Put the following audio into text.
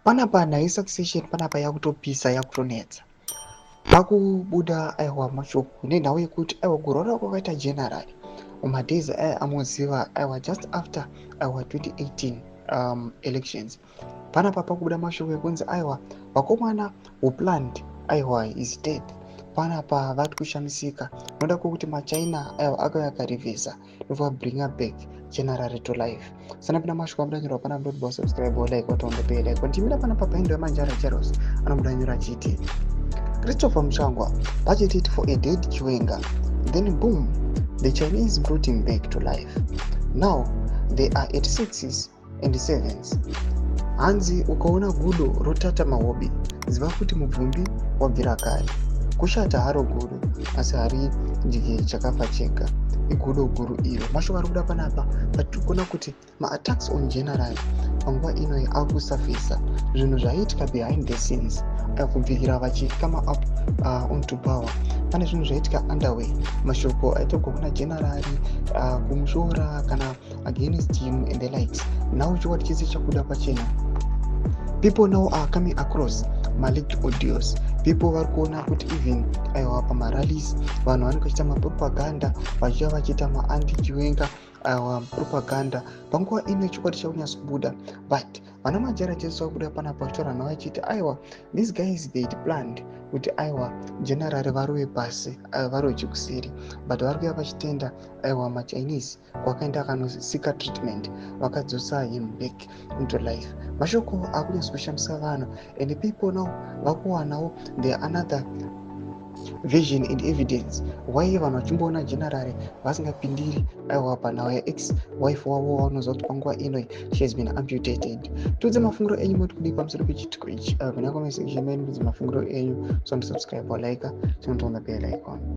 Panapa nhau yesuccession panapa yakutopisa, yakutonetsa. Pakubuda aiwa mashoko nenhau yekuti aiwa kurwara kwakaita general mumadays aya amoziva, aiwa, just after aiwa 2018 elections. Panapa pakubuda mashoko ekunzi aiwa vakomana who planned aiwa his death panapa vari kushamisika noda kwekuti maChina aiwa akauya akarivhesa ndobva bringa back general to life. Sanapinda mashoko abuda nyorwa panapa, ndoti subscribe, like, watonga bell icon. Timira panapa paindo yaManjara Charles anobuda nyora achiti Christopher Mutsvangwa budgeted for a dead Chiwenga, then boom, the Chinese brought him back to life. Now they are at sixes and sevens. Hanzi ukaona gudo rotata mahobi, ziva kuti mubvumbi wabvira kare. Kushata haro gudo, asi haridye chakafa chega. Igudo guru iro. Mashoko ari kuda panapa patiri kuona kuti maattacks on general panguva ino akusafisa zvinhu zvaiitika behind the scenes kubvikira vachicome up onto power. Pane zvinhu zvaiitika underway, mashoko aitogwa kuna general kumushora kana against him and the likes. Now chokwadi chese chakuda pachena. People now are coming across maleaked audios. People vari kuona kuti even aiwa pamarallies vanhu vanenge vachiita mapropaganda, vachiva vachiita maanti-Chiwenga aiwa propaganda. Panguva ino chokwadi chakunyatsa kubuda, but vana Majara Jesu vakubuda panapa vachitaura navo vachiti aiwa these guys, they planned kuti aiwa general varove pasi, aiwa varove chikuseri, but vari kuya vachitenda aiwa maChinese kwakaenda akanosika treatment, vakadzosa him back into life. Mashoko akunyatsa kushamisa vanhu, and people now vakuwanawo the another vision and evidence why vanhu vachimboona general vasingapindiri aiwa panhau yaex wife wavo, vanoziva kuti panguva ino she has been amputated. Tiudze mafungiro enyu, moti kudii pamusoro pechiitiko ichi? Kuna comment section menyu, mudze mafungiro enyu. So subscribe, walike, turn on the bell icon.